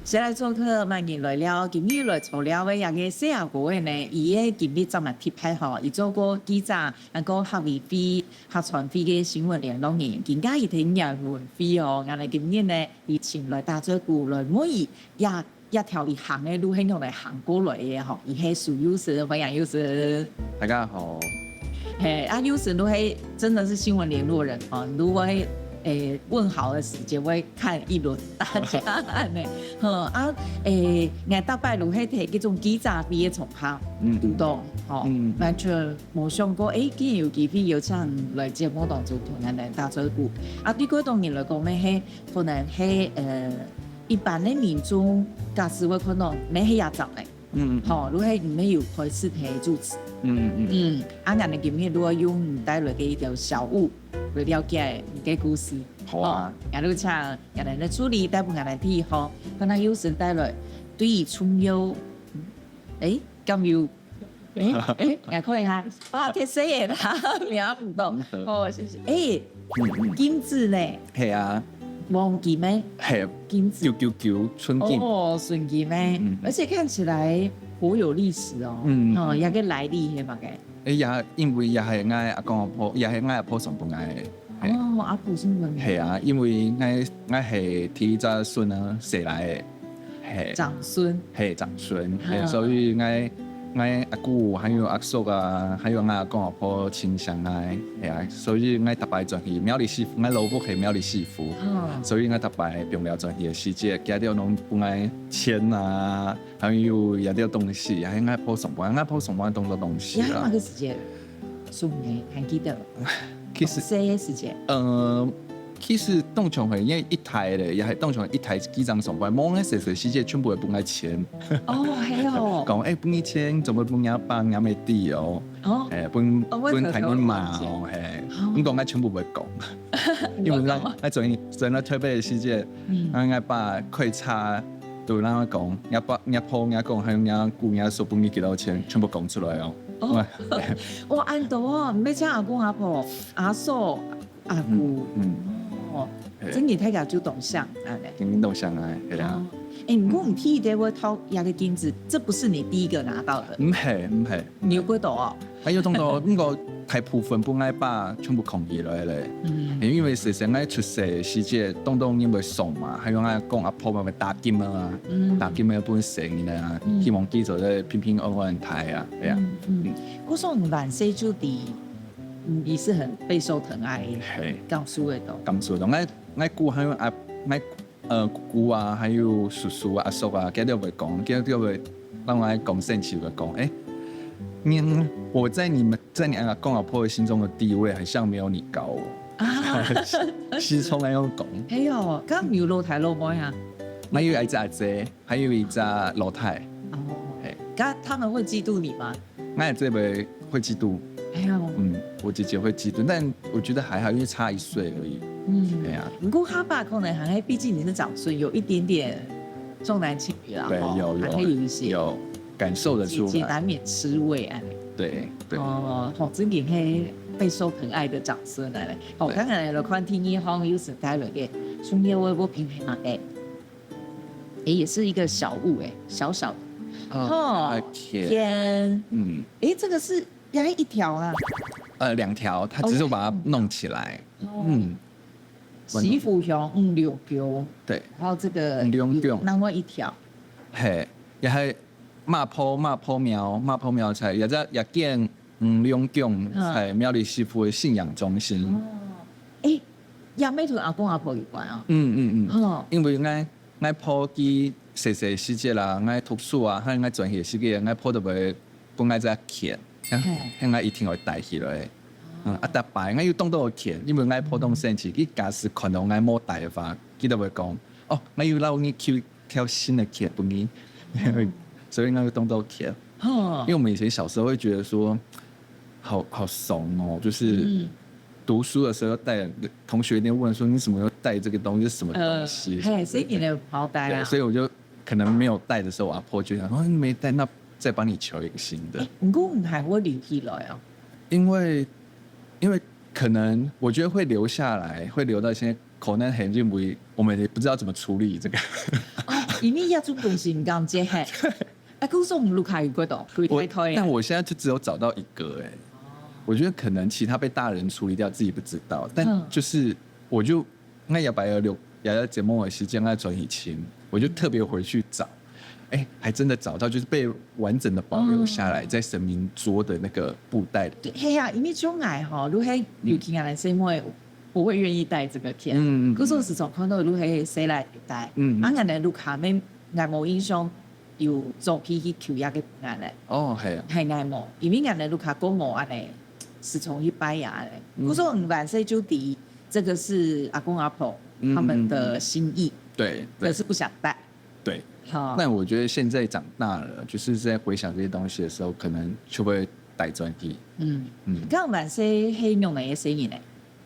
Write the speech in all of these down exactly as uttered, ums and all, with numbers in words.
誰來作客，歡迎來尞。今日來坐尞个這个細阿哥仔呢，佢个經歷正蠻特別吼，佢做過記者，還過客委會、客傳會个新聞聯絡人，今下佢係人文會哦。𠊎等今日呢，佢請來打嘴鼓，來問佢這 這條佢行个路係仰般行過來个吼，佢係蘇佑昇，歡迎佑昇。大家好。嘿，啊，佑昇都係真的是新聞聯絡人哦，如果會，誒，問好的時間會看一輪大家呢，吼，啊，誒，𠊎逐擺都係在這種記者會个場合，嗯，堵到，吼，嗯，完全無想過，誒，竟然有機會邀請來節目當中同𠊎等打嘴鼓。啊，對過多人來講呢，係可能係，呃， 一般个民眾假使會看到，你係這隻呢，嗯，吼，你係毋係有開始在主持？嗯嗯嗯，啊，𠊎等今日就愛用你帶來个一條小物來了解你个故事。好啊，吼，𠊎就請𠊎等个助理帶分𠊎等第一項，看下佑昇帶來對於重要，誒，敢有 誒誒，𠊎看一下，哇，太細个啦，摸毋到。哦，謝謝。誒，嗯嗯，金子呢？係啊，黃金个，係，金子，九九九純金。哦，純金个，嗯，而且看起來頗有歷史哦。嗯，哦，這个來歷係麼个？誒，也因為也係𠊎阿公阿婆，也係𠊎阿婆送分𠊎个。 係。哦，阿婆送分你。係啊，因為𠊎𠊎係第一隻孫啊，生來个，係。長孫。係長孫，係，所以𠊎𠊎阿姑還有阿叔啊，還有𠊎阿公阿婆親像𠊎，係啊，所以𠊎逐擺轉去苗栗市府，𠊎老屋係苗栗市府，所以𠊎逐擺放尞轉去个時節，佢兜攏分𠊎錢啊， 還有一兜東西，還有𠊎婆送分，𠊎婆送分當多東西啦。你還有麼个時節送个，還記得？其實，細个時節。呃，其實當像係，因為一台咧，也係當像一台機長送分，無个細細時節全部會分𠊎錢。哦，係哦。講，誒，分你錢，做麼分若爸若姆知哦？哦。誒，分，哦，分大人罵哦，係。哦。毋過𠊎全部會講，因為𠊎，𠊎轉，轉到台北个時節，嗯，𠊎，𠊎爸開車 對，然後講，若爸、若婆、若公，還有若姑、若叔，分你幾多錢，全部講出來哦。哦，哇，恁多哦，毋係淨阿公阿婆、阿叔、阿姑，嗯，哦，係。真个大家就當想恁呢。真个當想啊，係啊。哦，誒，毋過你第一个會討這个金子，這不是你第一個拿到的。毋係，毋係。你有幾多哦？ 還有當多，毋過大部分分𠊎爸全部囥起來咧。嗯。因為細細𠊎出世个時節，當多人會送嘛，還有𠊎公阿婆嘛會打金啊，嗯，打金啊分細人啊，嗯，希望佢做得平平安安大啊，係啊。嗯，嗯。嗯。故所你還細就知，嗯，你是很備受疼愛的，係。感受得到。感受得到。𠊎，𠊎姑還有阿，𠊎 呃，姑姑啊，還有叔叔啊、阿叔啊，佢兜會講，佢兜會摎𠊎講生趣个講，誒，你，我在你們，在你阿公阿婆的心中的地位好像沒有你高哦。啊。時常恁樣講。哎喲，敢有老弟老妹啊？還有一隻阿姐，還有一隻老弟。哦。嘿。該他們會嫉妒你嗎？ 𠊎阿姊會，會嫉妒。哎喲。嗯，我姐姐會嫉妒，但我覺得還好，因為差一歲而已。嗯。對啊。不過哈爸可能還，畢竟你是長孫，有一點點重男輕女啦，對，吼，有，有，還會有一些，有，感受得出來。姐姐難免吃味啊。對，對。哦，吼，真个係備受疼愛的長孫來了。吼，對。剛才來看第二項，有時帶來个，兄弟，我，我平平嘛，哎。 诶，也是一個小物，诶，小小的。哦，哦，天。天。嗯。诶，這個是，也一條啊。呃，兩條，他只是把它弄起來。哦。嗯。喜福熊，嗯，六九。對。然後這個，嗯，六九。另外一條。嘿，也還麻婆，麻婆廟，麻婆廟在，也在，也建 嗯，兩宮在苗栗市府的信仰中心。哦。誒，也乜同阿公阿婆有關啊？嗯，嗯，嗯。哦。因為𠊎，𠊎婆佢細細時節啦，𠊎讀書啊，還有𠊎轉去時節，𠊎婆都會分𠊎隻錢，嘿。係𠊎一定會帶起來。嗯，啊，逐擺𠊎有當多錢，因為𠊎婆當生氣，佢假使看到𠊎無帶个話，佢都會講，哦，𠊎有摎你求 挑新的錢分你，所以𠊎有當多錢。哦。因為我們以前小時候會覺得說，好，好慫哦，就是，嗯。读书的时候带，同学一定问说你怎么又带这个东西，是什么东西？呃，嘿，所以你的好带对，啊。所以我就可能没有带的时候，我阿婆就想说，哦，你没带，那再帮你求一个新的。哎，你公公还会留起来哦。因为因为可能我觉得会留下来，会留到现在，可能很认为我们也不知道怎么处理这个。哦，因为也做本身讲这嘿。哎，故所你屋下有几多？几我太太啊？但我现在就只有找到一个哎、我觉得可能其他被大人处理掉，自己不知道。但嗯就是我就那摇摆有六摇摆节目的时间在转以前，我就特别回去找，哎、还真的找到，就是被完整的保留下来，在神明桌的那个布袋里。对，嘿呀，因为种矮吼，如果有听人说我不会愿意带这个天，嗯嗯嗯可是我时常看到如果谁来带，嗯啊，俺的屋下面俺无印象有做起去求一个平安嘞，哦，嘿啊，还俺无，因为俺的屋下公公安嘞，是从一拜呀嘞，嗯可是我们晚上就第一，这个是阿公阿婆嗯他们的心意，对对可是不想带。对。好，但我觉得现在长大了，就是在回想这些东西的时候，可能就会带转去。嗯，嗯刚晚上黑牛奶的声音呢，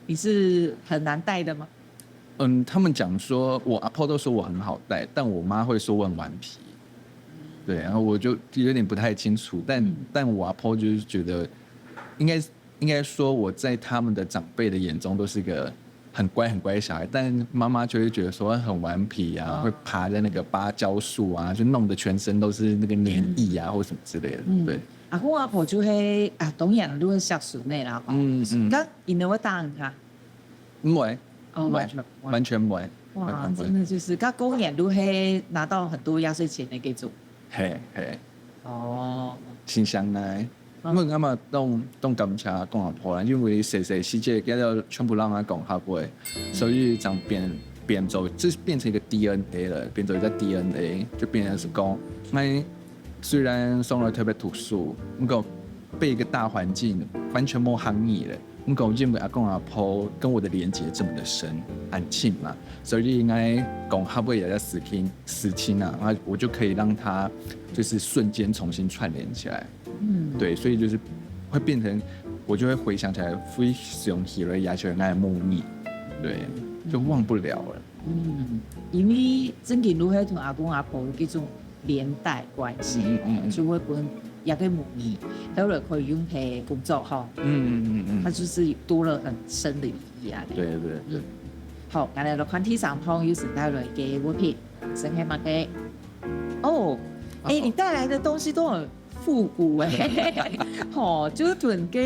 你是很难带的吗？嗯，他们讲说，我阿婆都说我很好带，但我妈会说我很顽皮。对，然后我就有点不太清楚，但、但我阿婆就是觉得，应该应该说我在他们的长辈的眼中都是个很乖很乖的小孩，但妈妈就会觉得说很顽皮啊，会爬在那个芭蕉树啊，就弄得全身都是那个黏液啊，或什么之类的。对，阿公阿婆就会啊，当然都会孝顺的啦，吼。嗯嗯，那你能会答应他？不会，哦，不会完全不会。完全不会。哇，完全不会真的就是，𠊎公公都会拿到很多压岁钱的给做。嘿嘿，哦，新香奶。因为我嘛当当感谢公阿婆啦，因为細細時節，佢全部摎𠊎講客話，所以正變變做，這變成一個DNA了，變做一個DNA，就變成是講，𠊎雖然從來特別讀書，毋過被一個大環境完全無行你了。毋過因為阿公阿婆跟我的連結這麼的深，恁親嘛，所以𠊎講客話也在事情事情啊，然後我就可以讓它就是瞬間重新串聯起來。嗯，对，所以就是會變成，我就會回想起來，非常喜歡也喜歡那母語，對，就忘不了了。嗯，因為正經都會同阿公阿婆這種連帶關係，嗯嗯嗯嗯就會分這個母語，後來可以用來工作吼，嗯嗯嗯嗯，它就是多了很深的意義啊。對對對，好，𠊎來看第三項有請帶來个物品，係麼个？哦，哎，你帶來的東西都很復古哎，吼，就是同个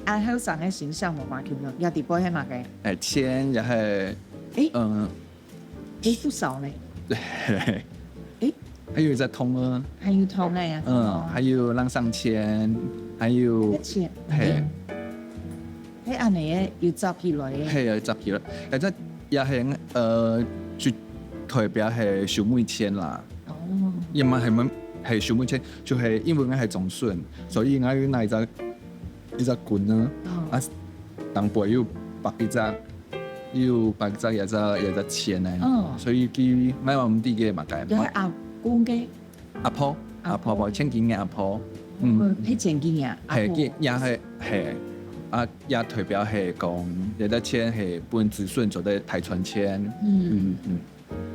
恁後生个形象無嘛共樣，也底背係麼个？哎，錢也係，哎嗯，哎，不少呢，對，哎，還有一隻銅啊，還有銅哎呀，嗯，還有人生錢，還有，錢，嘿，哎，恁呢有紮起來个，嘿，有紮起來，哎，這也係呃，就代表係收尾錢啦。哦，也毋係問係收尾錢，就係因為𠊎係長孫，所以𠊎有拿一隻一隻棍啊，哦啊，頂背有綁一隻，有綁一隻也隻也隻錢呢，哦所以佢𠊎嘛毋知佢麼个，就係阿公个，阿婆阿婆婆，千金个阿婆，嗯，嗯，係千金啊，阿係，婆佢也係係，啊，也代表係講，這隻錢係分子孫做得大賺錢，嗯嗯嗯。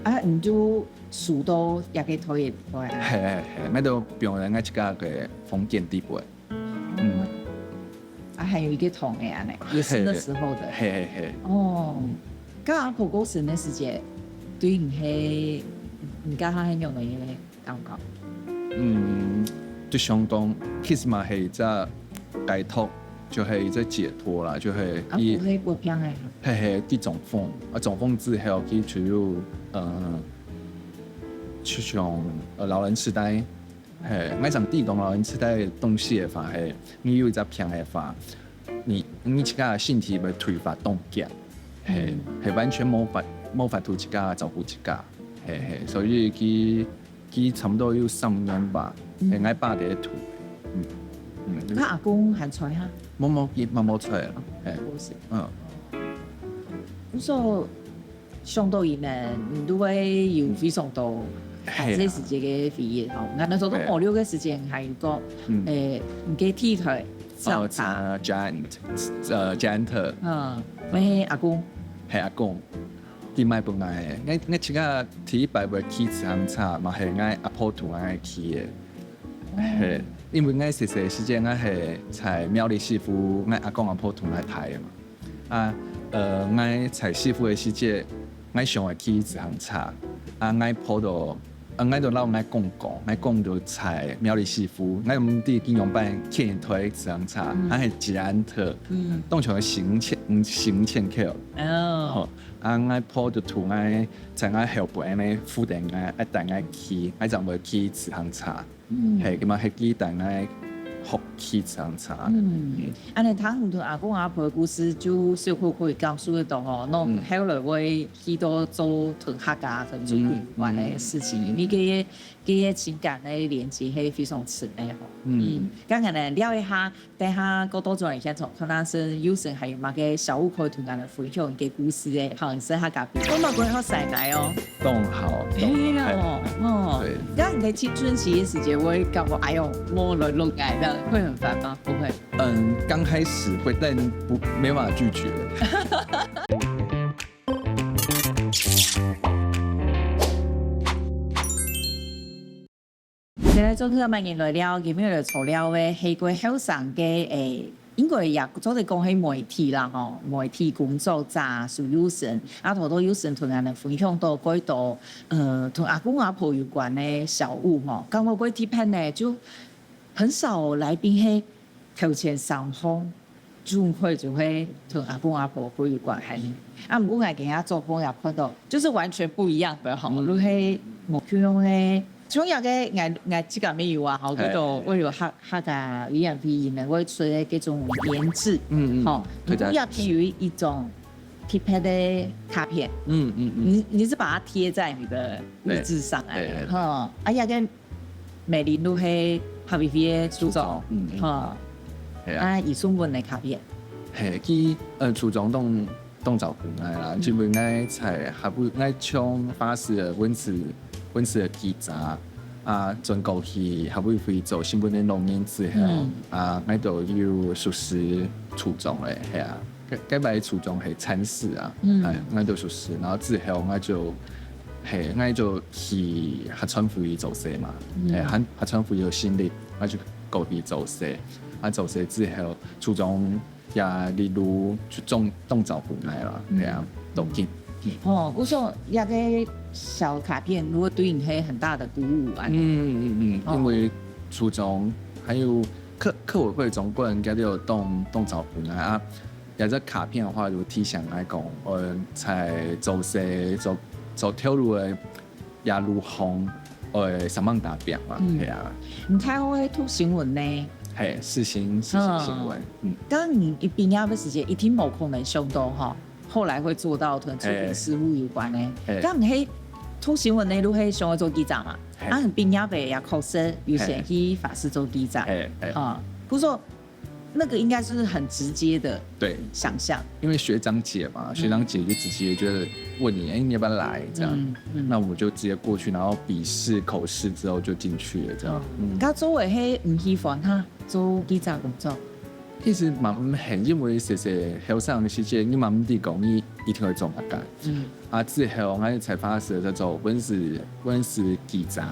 啊，你就收到這個袋仔，對啊。係係係，𠊎都放在𠊎自家个房間底背。嗯，啊，還有一個銅个恁呢，也是那時候的。係係係，哦，該阿婆過身个時節，對你係，你該下係仰般个感覺？嗯，就想講，其實嘛係一隻解脫，就係一隻解脫啦，就係啊，毋係發病个。係係佢中風，啊中風之後佢就有呃，就像呃老人痴呆，係，𠊎想知講老人痴呆个東西个話，係，你有一隻病个話，你你自家个身體會退化當遽，係，係完全無法無法度自家照顧自家，係係，所以佢佢差不多有三年吧，係，𠊎爸在度，嗯嗯，該阿公還在哈？無無佢嘛無出來了，係，過身。嗯。所以想到佢呢，你都會有非常多係啊這時節个回憶吼。𠊎那時候都無聊个時間，還有講，嗯誒，你个體態自行車。呃，giant，呃，giant，嗯，乜係阿公。係阿公，佢買分𠊎个。𠊎𠊎自家第一擺會騎自行車，嘛係𠊎阿婆同𠊎騎个。係，因為𠊎細細時節，𠊎係在苗栗市府，𠊎阿公阿婆同𠊎大个嘛。啊，呃，𠊎在市府个時節，𠊎想愛騎自行車，啊，𠊎婆就，啊，𠊎就摎𠊎公講，𠊎公就在苗栗市府，𠊎毋知佢仰般牽一台自行車，還係捷安特，當像係四五千，嗯，四五千箍。哦，吼，啊，𠊎婆就同𠊎在𠊎後背呢扶等𠊎，愛帶𠊎騎，𠊎正會騎自行車。係，咁啊，係佢帶𠊎學騎自行車。嗯，恁呢聽你同阿公阿婆个故事，就似乎可以感受得到吼，那後來會去到做同客家、同族群有關个事情，你个个情感个連接係非常深个吼。嗯，剛才呢聊一下，等下過多轉現場，看下是有生還有麼个小物可以同大家分享个故事个，好，你是客家朋友，我嘛過好晒奶哦。當好，哎呀，哦，對。那你在青春期的時節，會感覺哎呦，我來弄哎，這樣會很煩嗎？不會。嗯，剛開始會，但不沒辦法拒絕。再來做客，歡迎來了，今日來坐了个係過後生个，誒，應該也做得講係媒體啦吼，媒體工作者蘇又生，啊，頭頭又生同𠊎等分享到幾多，呃，同阿公阿婆有關个小物吼，感覺過特別呢，就很少來賓係頭前上方。 總會就會同阿公阿婆會有關係。啊，毋過𠊎今日做工也看到，就是完全不一樣的吼，就係無共樣个。像這个𠊎𠊎自家也有啊，吼，嘿。佢都會有客客家語言配音的，會出的這種編製，嗯嗯吼，客家你這片有一一種特別的卡片，嗯嗯嗯，你你是把它貼在你的日誌上來對對的，吼，啊，這个美玲都係客委會的處長，嗯嗯吼，係啊，啊，佢送分你卡片。係，佢呃處長當當照顧𠊎啦，因為𠊎在客委，𠊎從法師个文字文字个記者啊，轉過去客委會做新聞个老人之後，嗯啊，𠊎都有熟識處長咧，係啊，該該擺處長係陳氏啊，嗯哎，𠊎都熟識，然後之後𠊎就係，𠊎就去客川會做事嘛，係，客客川會有成立，𠊎就過去做事，啊，做事之後，處長 也一路就當當照顧𠊎啦，係啊，當緊。哦，我想這个小卡片如果對你係很大的鼓舞啊。嗯嗯嗯，哦因為處長還有客客委會總管，佢都有當當照顧𠊎啊。這隻卡片个話，就提醒𠊎講，呃，在做事做做頭路个這路項，呃，上網打拚嘛，嗯係啊，你太好會讀新聞呢，係，世新世新新聞，嗯。剛你一畢業个時間，一定無可能想到哈，後來會做到同出版事務有關的。嘿剛你係讀新聞呢，都係想要做記者嘛？嘿啊，你畢業个也確實有先去法視做記者，嘿嘿啊，不過那個應該是很直接的對，想象。因為學長姐嘛，學長姐就直接就問你，哎，你要不要來這樣？嗯嗯那我就直接過去，然後筆試、口試之後就進去了，這樣。嗯，該做个係毋喜歡哈，做記者工作。其實嘛毋係，因為細細後生个時節，你嘛毋知講你一定會做麼个。嗯啊，之後𠊎在法視在做文字文字記者，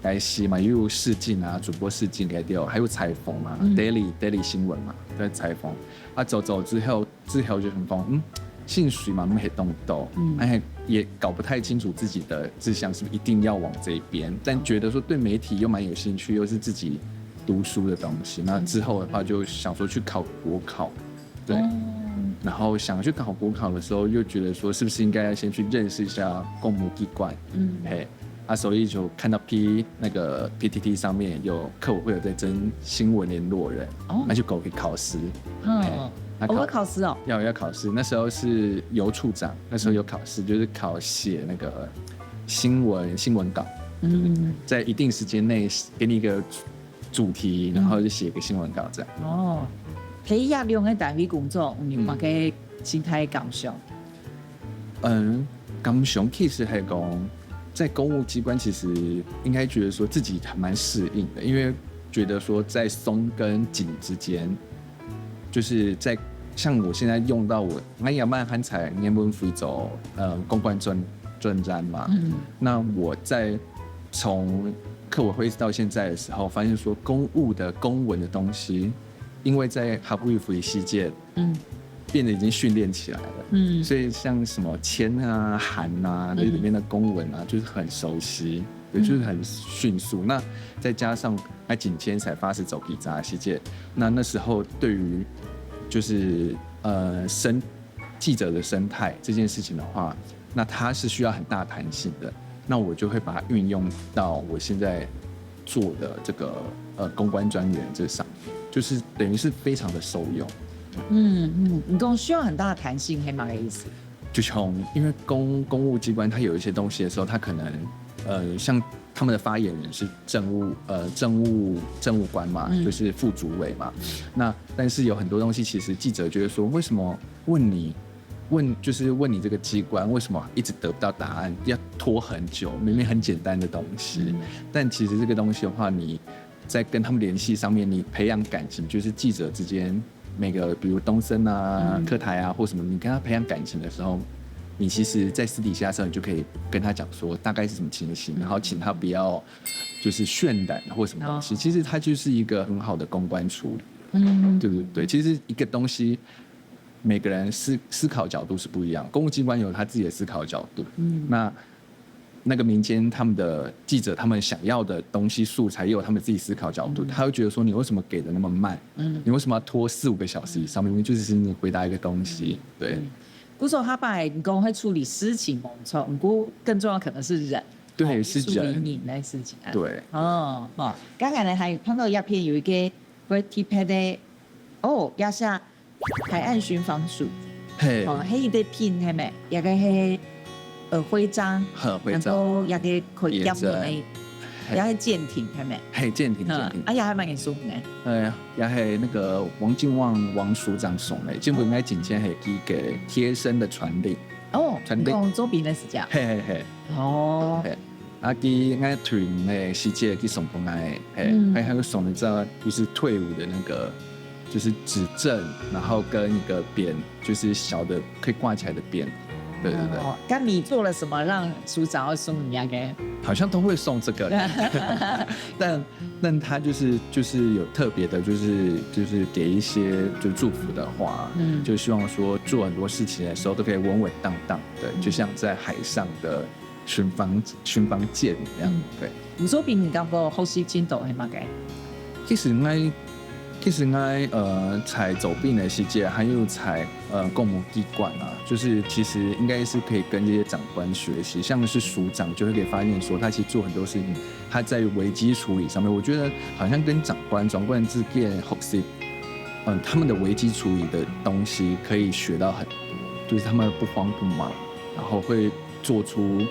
開始嘛又有試鏡啊，主播試鏡該兜，還有採訪嘛，daily daily 新聞嘛，在採訪。啊，做做之後之後就想講，嗯，薪水嘛毋係當多，嗯，而且也搞不太清楚自己的志向是不是一定要往這一邊，但覺得說對媒體又蠻有興趣，又是自己讀書的東西，那之後的話就想說去考國考，對，然後想去考國考的時候，又覺得說是不是應該要先去認識一下公務機關，嗯，嘿，啊，所以就看到 P 那個 P T T 上面有客委會有在徵新聞聯絡人，哦那就過去考試，嗯嘿，那考我會考試哦。要要考試，那時候是游處長，那時候有考試，就是考寫那個新聞新聞稿，嗯在一定時間內給你一個主題，然後就寫一個新聞稿這樣。哦，第一兩个單位工作，你有麼个心態感想？嗯，感想其實還講，在公務機關其實應該覺得說自己還蠻適應的，因為覺得說在鬆跟緊之間，就是在像我现在用到我，我也蛮常在人文会做呃公关专专栏嘛。嗯，那我在从客委会到现在的时候，发现说公务的公文的东西，因为在客委会时节，嗯，变得已经训练起来了。嗯，所以像什么签啊、函啊，那里面的公文啊，就是很熟悉，对，就是很迅速。那再加上那几天才发生走笔杂的事件，那那时候对于就是呃生记者的生态这件事情的话，那它是需要很大弹性的。那我就会把它运用到我现在做的这个呃公关专员这上面，就是等于是非常的受用。嗯嗯，你讲需要很大的弹性，是么个意思？就像因为公公务机关它有一些东西的时候，它可能呃像他们的发言人是政务呃政务政务官嘛，就是副主委嘛。那但是有很多东西，其实记者就会说，为什么问你问就是问你这个机关为什么一直得不到答案，要拖很久？明明很简单的东西，但其实这个东西的话，你在跟他们联系上面，你培养感情，就是记者之间每个，比如东森啊、客台啊或什么，你跟他培养感情的时候，你其实在私底下的时候，你就可以跟他讲说大概是什么情形，然后请他不要就是渲染或什么东西。其实它就是一个很好的公关处理，嗯，对不对？其实一个东西，每个人思思考角度是不一样，公务机关有他自己的思考角度，嗯，那那个民间他们的记者他们想要的东西素材也有他们自己思考角度，他会觉得说你为什么给的那么慢？嗯，你为什么要拖四五个小时以上？明明就是你回答一个东西，对。不是说他把你讲会处理事情没错，不过更重要可能是人，对，是人，你的事情啊。对，哦哦，刚才呢还有看到影片有一个会特别的，哦，也是啊，海岸巡防署，嘿，哦，黑的 pin 系咩？也个黑呃徽章，很徽章，然后也个可以也是的，也个舰艇系咩？嘿，舰艇，舰艇，哎呀，还蛮严肃呢。哎呀，也系那个王靖旺王署长送的，政府应该紧接系佢个贴身的传令。哦，传令，你讲周边的是这样。嘿嘿嘿，哦，嘿，啊，佢应该退伍的时节佢送过来，嘿，嗯还还有送一张就是退伍的那个，就是指证，然后跟一个匾，就是小的可以挂起来的匾，对对对。哦，那你做了什么让署长要送你那个？好像都会送这个，但但他就是就是有特别的，就是就是给一些就祝福的话，嗯就希望说做很多事情的时候都可以稳稳当当的，就像在海上的巡防巡防舰一样，嗯对。你说比你刚刚学习进度还蛮个？其实应该，其实应该，呃，在走兵的时节，还有在呃公务机关啊，就是其实应该是可以跟这些长官学习，像是署长就会可以发现说，他其实做很多事情，他在危机处理上面，我觉得好像跟长官、长官之间学习，嗯，他们的危机处理的东西可以学到很多，就是他们不慌不忙，然后会做出，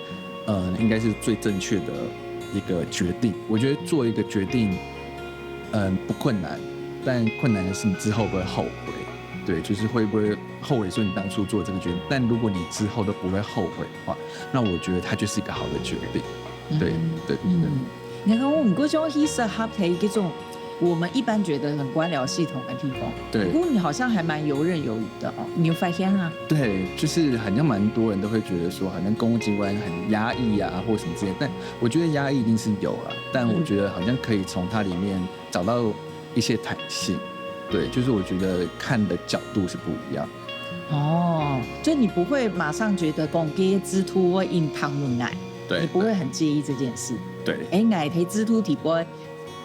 呃，应该是最正确的一个决定。我觉得做一个决定，嗯，不困难，但困难的是你之后会不会后悔。对，就是会不会后悔说你当初做这个决定？但如果你之后都不会后悔的话，那我觉得它就是一个好的决定。对对对。嗯，你看我们过去很适合在这种我们一般觉得很官僚系统的地方，对不过你好像还蛮游刃有余的哦，你有发现啊？对，就是好像蛮多人都会觉得说，好像公务机关很压抑啊，或什么之类的。但我觉得压抑一定是有了，但我觉得好像可以从它里面找到一些弹性。对，就是我觉得看的角度是不一样。哦，就你不会马上觉得讲这些制度会硬扛下来，对你不会很介意这件事。对哎，矮培制度底部会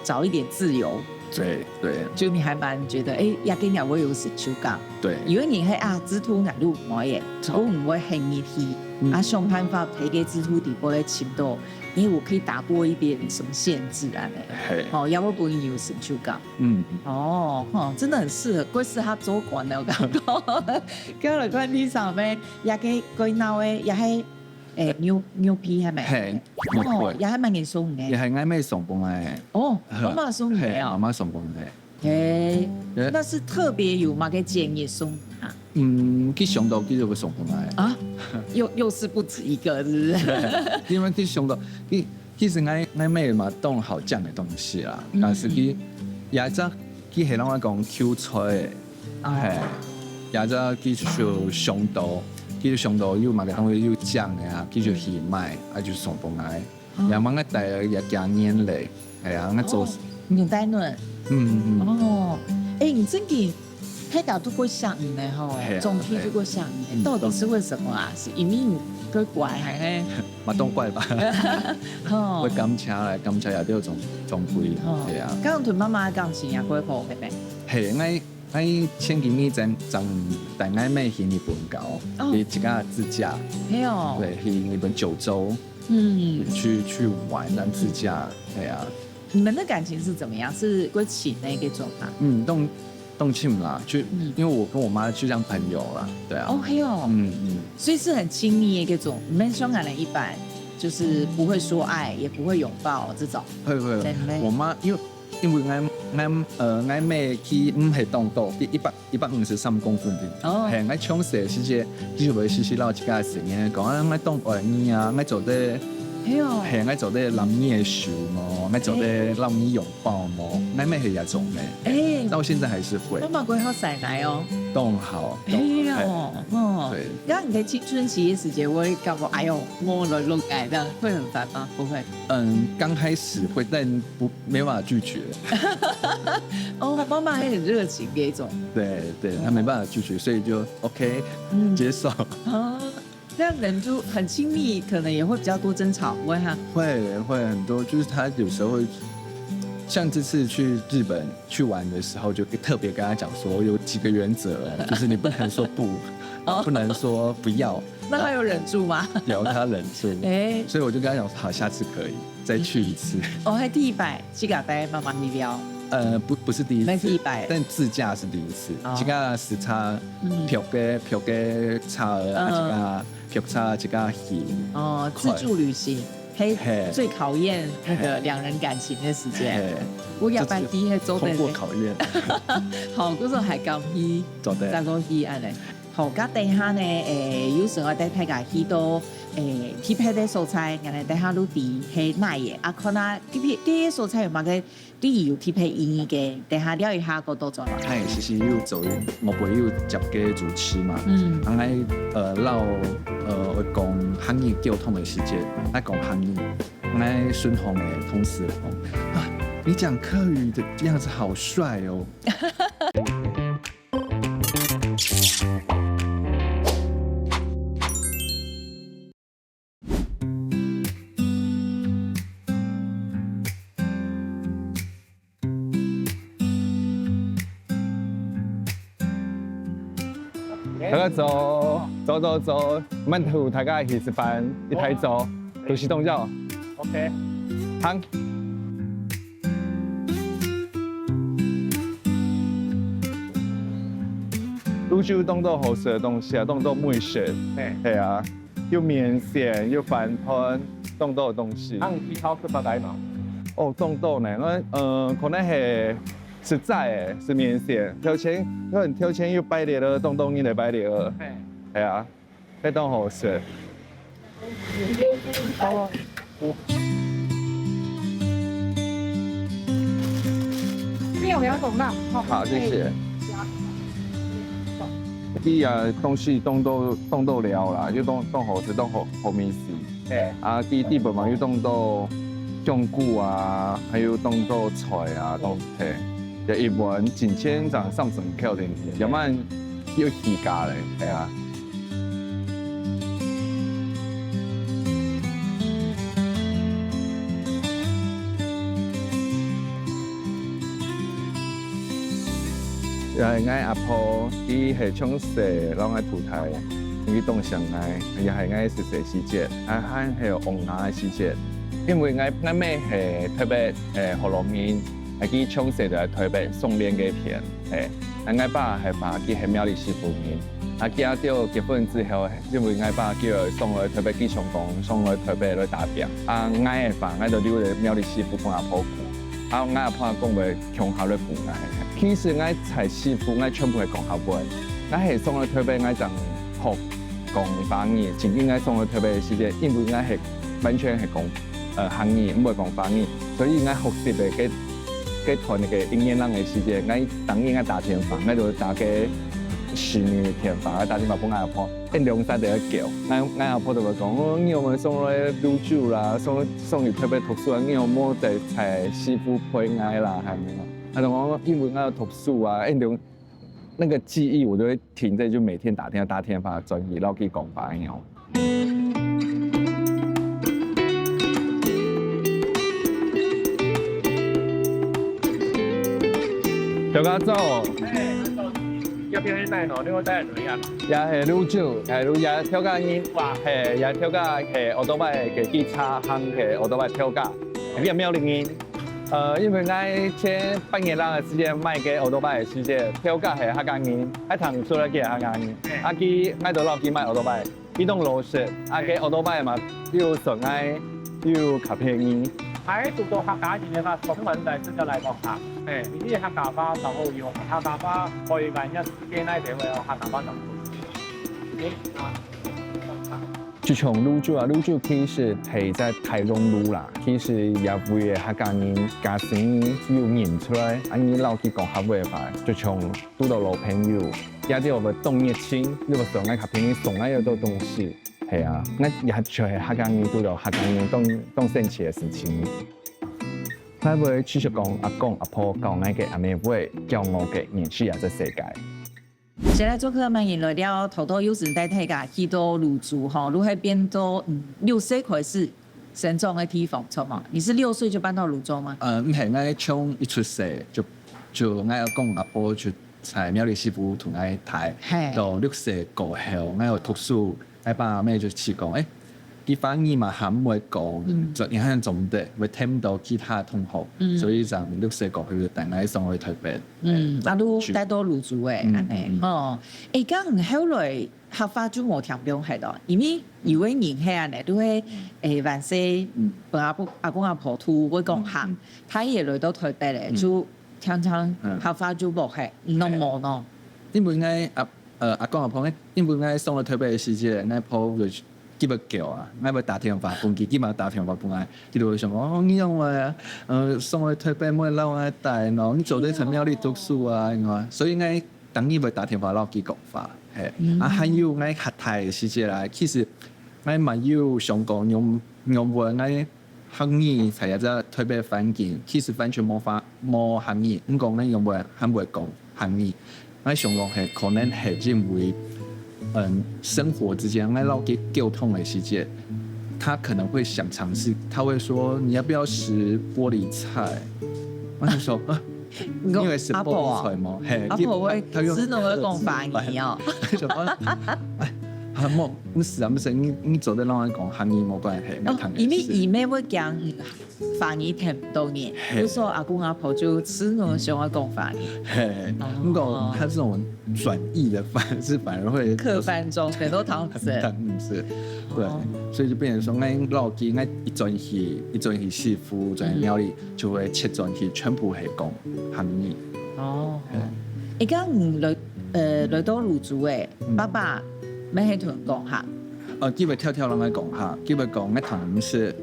找一点自由，对对就你还蛮觉得，哎，也跟你会有成就感。对，因为你会啊，制度难度唔会耶，我唔会很入去，嗯啊，想办法培给制度底部的深度，因为我可以打破一点什么限制啊，呢，嘿，哦，要不不会有成就感。嗯，哦，吼，真的很适合，过适合做官的，我感觉。过来看你上面，也可以过闹的，也系，诶，牛牛皮系咪？嘿，哦，也系蛮严肃的。也系啱啱送过来，哦，嘿我妈送你嘿，的哦。妈妈送过来，诶，诶那是特别有嘛个建议送啊？嗯，去想到去就会送过来，啊，又又是不止一个，是不是？因为去想到，其其实我我妹嘛当好讲的东西啦，嗯但是佢也只佢系让我讲Q菜的，哦，係，也就繼續上到，繼續上到有麼个東西有靚个啊，繼續去買，啊就送分𠊎。也問𠊎帶了也幾年咧，係啊，𠊎做，哦，你帶呢？嗯嗯嗯。哦，哎，你真个，大家都過想你呢吼，係啊，總體都過想你呢，係。到底是為什麼啊？是因為你个乖還係？嘛當乖吧。哦，會感謝來，感謝也都有種種歸，哦，係啊。剛剛同媽媽感情也過好，係咪？係，𠊎𠊎前幾日正正帶𠊎妹去日本搞，哦，去自家自駕，係哦，對，去日本九州，嗯，去去玩啊自駕，對啊。你們的感情是怎麼樣？是過親的那種嗎？嗯，當當親啦，就，嗯，因為我跟我媽就像朋友啦，對啊。哦，係哦，嗯嗯，所以是很親密的那種，你們像可能一般就是不會說愛，也不會擁抱這種。會會，對，我媽因為因為𠊎𠊎呃𠊎妹佢毋係當多，佢一百一百五十三公分个。哦，係，𠊎從細時節，佢就會時時摎自家个細人講啊，𠊎當愛你啊，𠊎做得，係哦，係，𠊎做得攬你个手無？𠊎做得摎你擁抱無？𠊎妹係這種个，哎，到現在還是會。媽媽過好曬奶哦。當好，哎呀，哦，對。那你在青春期的時節，我會感覺，哎呦，摸了弄哎，這樣會很煩嗎？不會。嗯，剛開始會，但不沒辦法拒絕。哦，媽媽也很熱情那種。對对，她没办法拒绝，所以就 OK，嗯，接受。哦，这样人就很亲密，可能也会比较多争吵，不会哈？会会很多，就是她有时候会，像这次去日本去玩的时候，就特别跟她讲说有几个原则，就是你不能说不，哦，不能说不要。那她有忍住吗？有，她忍住。哎，所以我就跟她讲说，好，下次可以。 再去一次。哦，還第一擺，自家帶媽媽去尞。呃，不，不是第一次，那是第一擺。但自駕是第一次。哦，自家駛車，嗯，別个別个車，啊，嗯，自家別車自家去。哦，自助旅行，嘿，嘿，最考驗那個兩人感情的時間。嘿，我也捌在那做的呢。通過考驗。好，故所還敢去，做得，再過去按呢。 好，該等下呢，誒，有時候帶大家去到，誒，特別个所在，𠊎等下路底係哪位啊？看下特別，這個所在有麼个旅遊特別意義个，等下尞一下過倒轉來。哎，其實有做，我不有接个主持嘛，嗯，啊，𠊎，呃，摎，呃，會講客語溝通个時節，愛講客語，𠊎順風个同事講，啊，你講客語的樣子好帥哦。 大家早，早早早，慢途大家去食飯，一大早，都是東朝。OK。行。 路上有當多好食个東西啊，當多美食。嘿。係啊，有麵線，有飯糰，當多个東西。啊，你去超市買个無？哦，當多呢，𠊎，呃，可能係食齋个，食麵線。頭前，可能頭前有排列个，當多人來排列个。嘿。係啊。 非常好食。不要，不要动啦，吼。好，谢谢。哎。佢啊，東西凍到凍到了啦，又凍凍好食，凍好好味緒。嘿。啊，佢底部嘛又凍到香菇啊，還有凍到菜啊，凍嘿，就一碗一千張、三千塊定定，要不然又起價咧，係啊。 也係𠊎阿婆，佢係從細摎𠊎渡大，佢當惜𠊎，也係𠊎細細時節，啊還係王爺个時節。因為𠊎𠊎姆係特別誒學老人，啊佢從細就在台北松菸該片，嘿，啊𠊎爸係話佢係苗栗市府人，啊佢兜結婚之後，因為𠊎爸叫送來台北，佢想講送來台北來打拚，啊𠊎个話𠊎就留在苗栗市府分阿婆顧，啊𠊎阿婆講話 共下來分𠊎。其實𠊎在市府，𠊎全部係講客話。𠊎係上來台北，𠊎正學講華語。真正𠊎上來台北个時節，因為𠊎係完全係講，呃，客語，毋會講華語，所以𠊎學習个該該團个音樂人个時節，𠊎當然愛打電話，𠊎就打該十年个電話，𠊎打電話分𠊎阿婆，𠊎兩儕就愛叫，𠊎𠊎阿婆就會講，哦，你有無送來泸州啦，送送去台北讀書啊？你有無在在師傅陪𠊎啦？還有，他就講，因為𠊎要讀書啊，𠊎兩那個記憶我就會停在，就每天打電話打電話轉去，然後去講話樣。大家早。哎，要不要去帶喏？你要帶哪樣？也係泸州，也也跳个人，哇，係也跳个係奧多拜个機車行个奧多拜跳个，你有沒有人？呃，因為𠊎前半年lang个時間買个奧多拜个時節，跳个係客家人，還聽出來个客家人。啊佢，𠊎都老佢買奧多拜。 佢當老實，啊該奧多拜嘛，又順𠊎，又較便宜。還堵到客家人个話，講話來真个來講客，哎，你个客家話，然後用客家話可以把人家世界那地位哦，客家話講出去。哎，啊，就像泸州啊，泸州其實係在大同路啦，其實也為个客家人，假使你有認出來，啊你老佢講客話个話，就像堵到老朋友，也就會當熱情，又會送𠊎較便宜，送𠊎又多東西。 係啊，𠊎也就係客家人堵到客家人當當生趣个事情。𠊎會繼續講阿公阿婆教𠊎个阿姆話，教𠊎个認識這隻世界。先來做客，歡迎來到偷偷有時帶大家去到泸州吼，就係變到嗯六歲開始生長个地方，著無？你是六歲就搬到泸州嗎？呃，毋係，𠊎從一出世就就𠊎阿公阿婆就在苗栗西部同𠊎大，嘿。到六歲過後，𠊎有讀書，𠊎爸阿姆就試講，誒，佢華語嘛還毋會講，嗯。就你看做毋得，會聽毋到其他同學，嗯。所以講六歲過後就帶𠊎送去台北。嗯，啊，就去。帶到泸州誒，嗯，恁呢，嗯，嗯。吼。誒，該後來客話就無聽放忒咯，因為有个人係恁呢，就係，誒，還細，嗯。分阿婆、阿公阿婆渡會講客，嗯，嗯。佢也來到台北咧，嗯。就 常常嗯。客話就無忒，你攏無喏。因為𠊎阿，呃，阿公阿婆，因為𠊎送到台北个時節，𠊎婆就急到噭啊，𠊎會打電話分佢，佢嘛打電話分𠊎，佢就會想講，哦，你用啊，呃，送到台北，莫摎𠊎帶喏，你做得在苗栗讀書啊，你看，所以𠊎當日會打電話摎佢講話，嘿，嗯。啊，還有𠊎較大个時節啦，其實𠊎嘛有想講用，用問𠊎 客語在這隻台北環境，其實完全無法，無客語，毋過𠊎用會，還會講客語。𠊎想講係，可能係因為，嗯，生活之間，𠊎摎佢溝通个時節，他可能會想嘗試，他會說你要不要食玻璃菜？我就說，啊，你以為食玻璃菜嗎？嘿，阿婆會，他用，他用，只能夠講華語哦。他就說，哎，啊，莫，毋係啊，毋係，你，你做得摎𠊎講客語無關係，哦，因為姨妹會講華語聽毋到你，嘿。就說阿公阿婆就只能想要講華語。嘿，哦。不過他這種轉譯的方式反而會刻板中全都唐詩。唐詩，對，哦。所以就變成說，𠊎老弟，𠊎一轉去，一轉去西部，轉去苗栗，嗯。就會切轉去，全部係講客語。哦。嘿。誒，該你來，呃，來到泸州誒，嗯。爸爸，乜係同你講客？ 呃，佢會跳跳摎𠊎講客，佢會講𠊎聽毋識，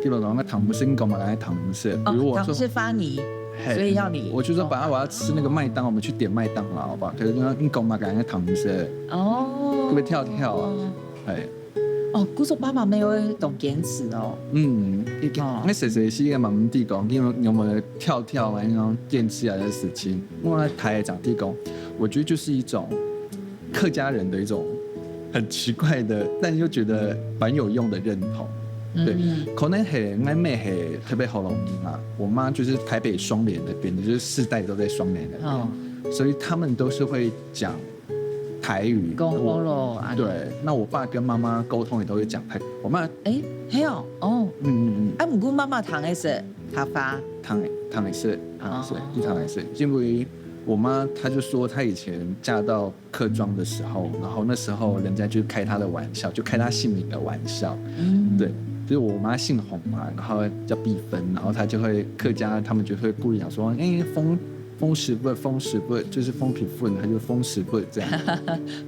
佢會講𠊎聽毋識，你講麼个𠊎聽毋識。哦，比如我說，聽毋識華語，嘿，所以要你，我就說，爸，我要吃那個麥當勞，我們去點麥當勞好不好？可是他說，你講麼个𠊎聽毋識。哦。佢會跳跳啊，哦。嘿。哦，故所爸爸乜會當堅持哦。嗯，哦。𠊎細細時个嘛毋知講，因為有無跳跳啊，那種堅持啊的事情，我大个正知講，我覺得就是一種 客家人的一種很奇怪的，但又覺得蠻有用的認同。對，嗯。可能係，𠊎姆係特別學老人嘛，我媽就是台北雙連那邊，就是世代都在雙連那邊，哦。所以他們都是會講台語。講學老啊。對，那我爸跟媽媽溝通也都是講台，我媽，誒，係哦，哦。嗯，嗯，嗯。啊，毋過媽媽聽个係客話。聽个，聽个係，聽个係，哦。就聽个係，因為我媽她就說她以前嫁到 客庄的時候，然後那時候人家就開她的玩笑，就開她姓名的玩笑。嗯。對，就是我媽姓洪嘛，然後叫碧芬，然後她就會，客家他們就會故意講說，哎，風，風屎瘏，風屎瘏，就是風皮瘏，她就風屎瘏這樣，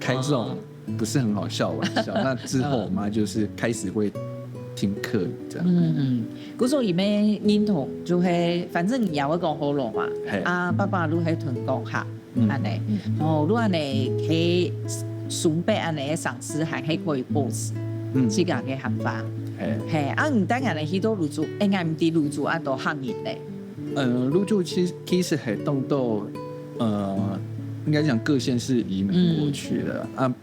開這種不是很好笑的玩笑。哦。那之後我媽就是開始會聽客語這樣。嗯，故所裡面認同就係，反正你也會講學老話，係。啊，爸爸就係同講客，嗯，恁呢。嗯。哦，就恁呢，係順便恁呢个城市還係可以保持，嗯，自家个客話。係。係，啊，毋單淨係去到蘆洲，應該毋知蘆洲恁多客人咧。呃，蘆洲其實，其實係當多，呃，應該講各縣市移民過去的，嗯，啊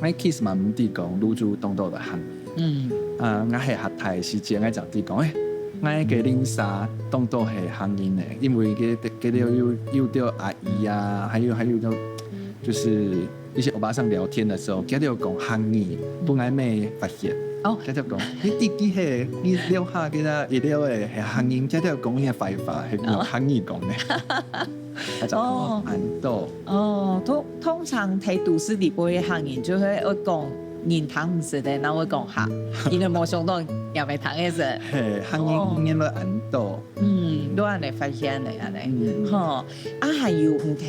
，𠊎其實嘛毋知講蘆洲當多个客人。嗯。啊，𠊎係客大个時節，𠊎正知講，欸，𠊎个鄰舍當多係客人呢，因為佢，佢兜有，有兜阿姨啊，還有，還有兜，就是一些歐巴桑聊天的時候，佢兜講客語，分𠊎乜發現。哦。佢兜講，你弟弟係，你樓下个啦，一樓个係客人，佢兜講你个壞話，係用客語講个。哦。啊，就，哦，恁多。哦，通，通常在都市裡背个客人就會愛講人聽毋識个，然後會講客，因為無想到也袂聽得識。係，客人，哦，客人會恁多。嗯，都恁呢發現个恁呢。嗯。吼，啊，還有毋知，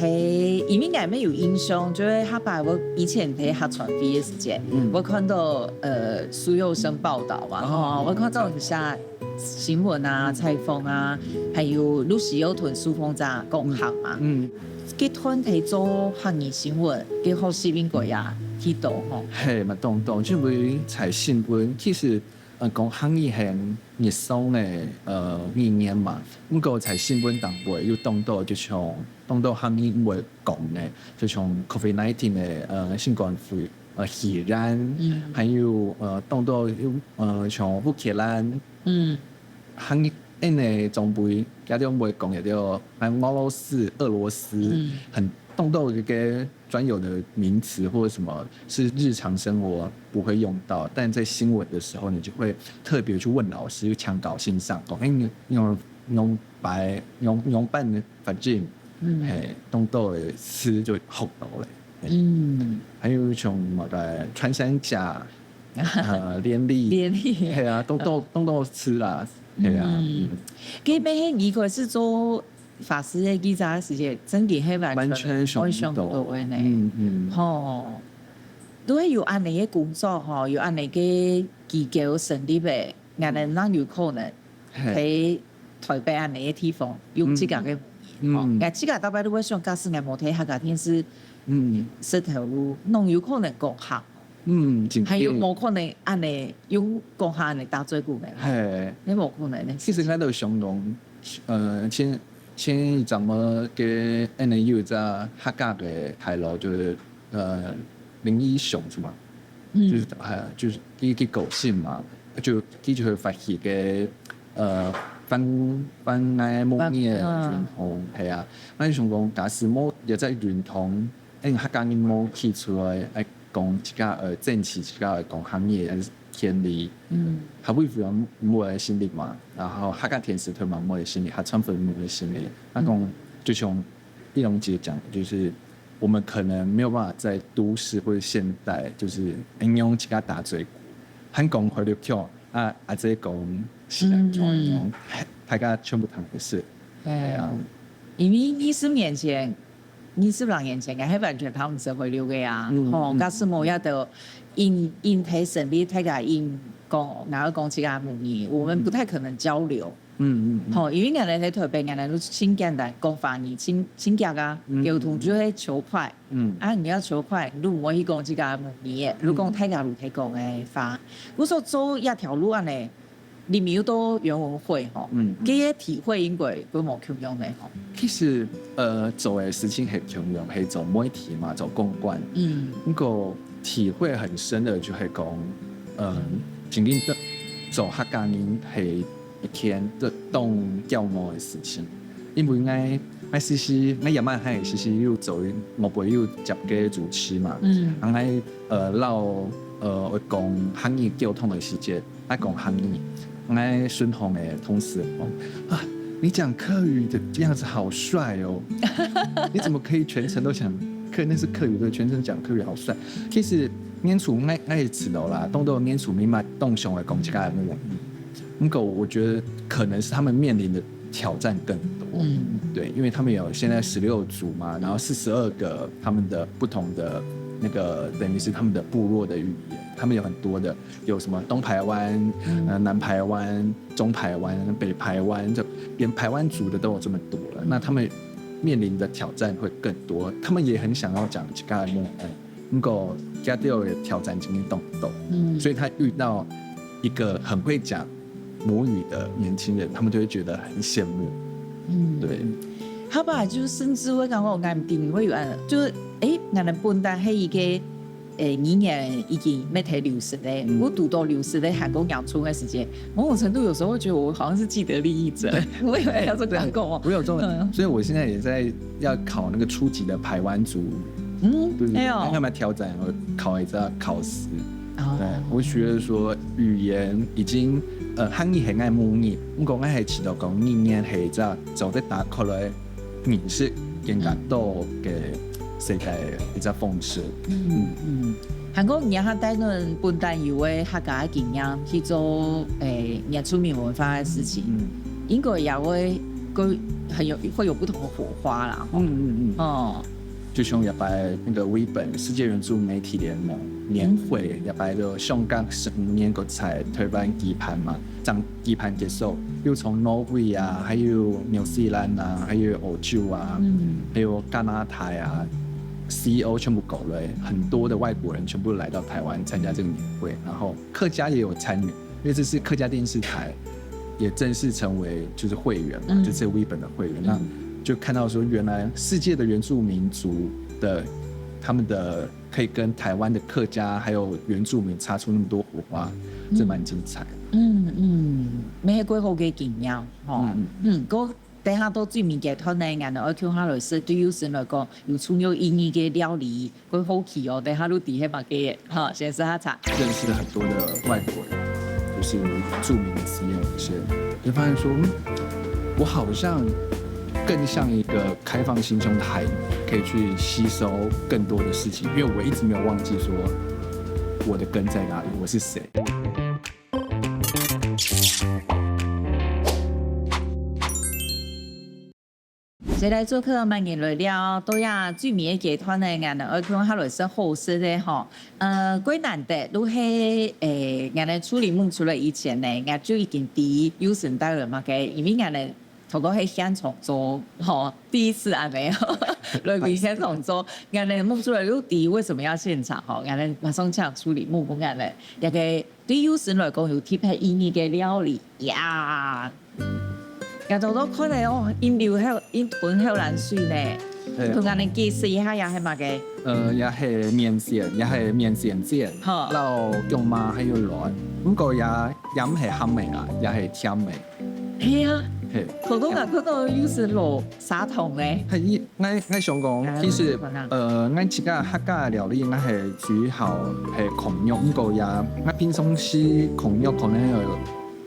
因為𠊎乜有印象，就係下擺𠊎以前在客船會个時節，嗯，𠊎看到，呃，蘇佑生報導嘛，哦，吼，𠊎看到一下新聞啊、採訪啊，還有陸續有同蘇鳳在講客嘛。嗯。佢團體做客語新聞，佢學習應該也去到吼。係，嘛當當，因為在新聞，其實，呃，講客語係日常个，呃，語言嘛。毋過在新聞頂背有當多，就像當多客語毋會講个，就像COVID nineteen个，呃，新冠肺，呃，肺炎，嗯，還有，呃，當多有，呃，像烏克蘭，嗯，還有恁呢長輩，佢兜毋會講，佢兜，還有俄羅斯、俄羅斯，嗯，很，當多一個專有的名詞或者什麼是日常生活不會用到，但在新聞的時候，你就會特別去問老師，去搶搞先生，講，欸，你，你用，用白，用，用半的反正，嗯，嘿，當多个詞就學到了。嘿。嗯。還有像麼个穿山甲，呃，聯立。聯立。嘿啊，當多，當多詞啦，嘿啊。嗯。嗯。佢乜係一開始做法師个記者个時節，真个係完全，完全想毋到。想毋到个呢。嗯，嗯。吼，都係有恁呢个工作吼，有恁呢个機構成立个，𠊎等哪有可能 嘿。在台北恁呢个地方，用自家个母語，嗯。吼，嗯。𠊎自家大概都會想，假使𠊎無在客家電視，嗯。食頭路，攏有可能講客。嗯，真對。還有無可能恁呢用講客恁呢打嘴鼓个？嘿。你無可能个。其實𠊎都想講，呃，前，前一陣仔个恁呢有一隻客家个大佬，就是，呃，林義雄是嗎？嗯。就是，哎，就是佢，佢過身嘛，就，佢就會發起个 呃，反，反𠊎母語个運動，嗯。係啊。𠊎想講，假使無這隻運動，𠊎客家人無企出來，愛講自家，呃，爭取自家个講客語个權利，嗯。客委會無个成立嘛，然後客家電視台嘛無个成立，客家傳播無个成立。𠊎講，嗯。就像 一龍姐講，就是我們可能沒有辦法在都市或者現代，就是應用自家打嘴鼓，還講海陸腔，啊，阿姐講西南腔，嗯，嗯。大家全部聽得識。對。對啊。因為二十年前，二十來年前，𠊎還完全聽毋識海陸个啊。嗯，吼，嗯。假使無這兜，因，因在身邊，大家因講，然後講自家母語，我們不太可能交流。 嗯，嗯，嗯。吼，因為𠊎等在台北，𠊎等都盡簡單，講華語盡，盡遽啊，嗯，溝通就係求快。嗯。啊，你愛求快，你就毋會去講自家母語个，嗯。你講大家都在講个話。故所做這條路恁呢，你有到原文會吼，嗯，嗯。這个體會應該會無共樣个吼。其實，呃，做个事情係共樣，係做媒體嘛，做公關。嗯。不過體會很深的就係講，呃，真正做客家人係 一件當，當驕傲个事情。因為𠊎，𠊎時時，𠊎也蠻還時時有做，外背有接个主持嘛。嗯。啊，𠊎，呃，摎，呃，會講客語溝通个時節，愛講客語。𠊎身旁个同事講：「啊，你講客語的樣子好帥哦！你怎麼可以全程都講客，那是客語，對，全程講客語，好帥。」其實，年初𠊎，𠊎也知道啦，當多年初明明當想愛講自家个母語。 不過我覺得可能是他們面臨的挑戰更多。嗯。對，因為他們有現在十六族嘛，然後四十二個他們的不同的，那个等于是他们的部落的语言，他们有很多的，有什么东排湾、呃南排湾、中排湾、北排湾，就连排湾族的都有这么多了。那他们面临的挑战会更多，他们也很想要讲自家的母语，不过家里有挑战经历动不动，所以他遇到一个很会讲母语的年轻人，他们就会觉得很羡慕。嗯，对。好吧，就甚至會感覺𠊎定位有，就是誒，𠊎等本來係一个誒語言已經乜係流失咧，我堵到流失咧，還過嚴重个時間，某種程度有時候會覺得我好像是既得利益者，我以為要這樣講哦。我有这种，所以我现在也在要考那个初级的排湾族，嗯，对不对？哎呦，要不要挑战？我考一下考试。对，我觉得说语言已经，呃，汉语很爱母语，不过我还知道讲语言系一只做得打开来认识更加多个世界一只方式。嗯嗯。還過你還帶恁本旦有个客家个經驗去做誒原住民文化个事情，應該也會个很有會有不同的火花啦。嗯嗯嗯。哦。 就像這擺那个微本世界原住媒體聯盟年會，這擺就香港十五年个在台灣舉辦嘛，正舉辦結束，又從挪威啊，還有紐西蘭啊，還有澳洲啊，還有加拿大啊，CEO全部過來，很多的外國人全部來到台灣參加這个年會，然後客家也有參與。 因為這是客家電視台也正式成為就是會員嘛，這次微本的會員，那就看到說原來世界的原住民族的他們的可以跟台灣的客家還有原住民擦出那麼多火花，這蠻精彩。嗯嗯，乜係過好个經驗吼。嗯，該等下到最尾个段呢，𠊎等愛共下來食，對有心來講有重要意義个料理。 會好奇哦，等下就知係麼个，哈，先食下茶。認識了很多的外國人，就是原住民的資源有限，就發現說，嗯，我好像更像一个開放心胸的海綿，可以去吸收更多的事情，因為我一直沒有忘記說我的根在哪裡，我是誰。 再來做客，慢慢來尞。到這最尾个階段呢，𠊎等愛共下來食好食个吼。呃，過難得，就係誒，𠊎等處理問出來以前呢，𠊎就已經知有神帶了嘛个，因為𠊎等頭頭係現場做，吼，第一次恁樣，來回現場做，𠊎等問出來就知為什麼要現場吼，𠊎等馬上請處理問分𠊎等，這个對有神來講有特別意義个料理呀。 𠊎頭頭看了哦，飲流口，飲吞口涎水呢。同𠊎等解釋一下，這係麼个？呃，這係麵線，這係麵線煎，好，摎薑嫲還有卵。不過這也毋係鹹个啊，這係甜个。係啊，係，頭頭𠊎看到有係落砂糖呢。係，𠊎𠊎想講，其實，呃，𠊎自家客家料理，𠊎係主要係控肉，不過這𠊎平常時控肉可能要有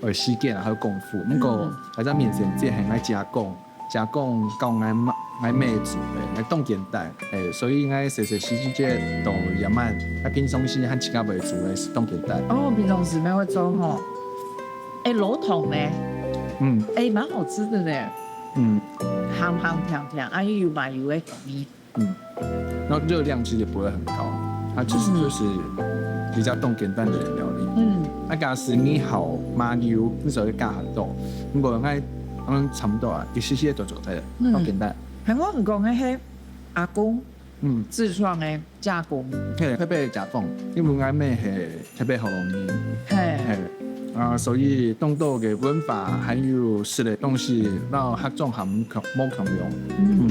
个時間還有功夫。毋過，這隻麵線只係𠊎姐公，姐公教𠊎姆，𠊎姆煮个，𠊎當簡單。誒，所以𠊎細細時節到這滿，𠊎平常時還自家會煮个，係當簡單。哦，平常時乜會做吼。誒，老糖呢？嗯。誒，蠻好吃的呢。嗯。鹹鹹甜甜，啊又有麻油个香味。 嗯，然後熱量其實也不會很高，它其實就是比較動簡單的料理。嗯，那假使你好麻油，至少會加很多。如果愛嗯差不多啊，一些些就做得了，嗯，好簡單。還有你講个係阿公，嗯，自創个加工，係特別加工，因為𠊎姆係 特別好容易。係，啊，所以當多个文化還有食个東西，摎客庄還無共無共樣。嗯，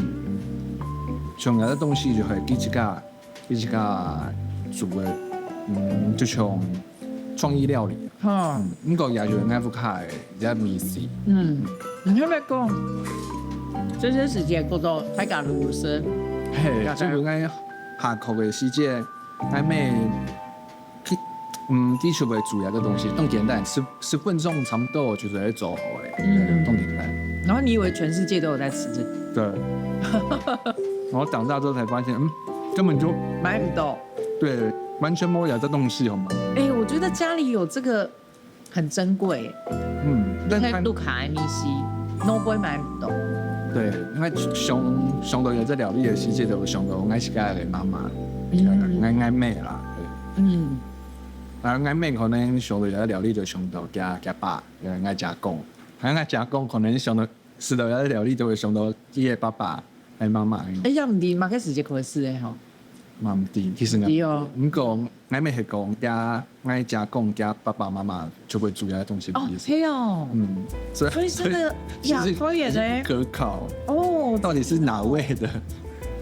像有个東西就係佢自家佢自家煮个，嗯，就像創意料理。哈，毋過也有人愛屋下个一隻味緒。嗯，你特別講，這些時節過到大家都有事。係，就係𠊎下課个時節。 還沒，嗯，基礎个主要个東西，當簡單，十十分鐘差不多就係做好个，嗯，當簡單。然後你以為全世界都有在吃這個？對。我長大之後才發現，嗯，根本就買不到。對，完全沒有這東西，好嗎？哎，我覺得家裡有這個 很珍貴。嗯，但係路卡尼西，no boy 買不到。對，因為想想到有這料理个時節，就想到𠊎自家个媽媽。，𠊎，𠊎姆啦，對。嗯。啊，𠊎姆可能想到這料理就想到厥，厥爸，𠊎阿公。啊，𠊎阿公可能想到，食到這料理就會想到佢个爸爸，還有媽媽。哎，也毋知麼个時節開始个吼。嘛毋知，其實𠊎，對哦。毋過，𠊎姆係講，厥，𠊎阿公，厥爸爸媽媽就會煮這東西。哦，係哦。嗯，所以，所以這個所以其實也可以呢。也是可考。哦。到底是哪位的？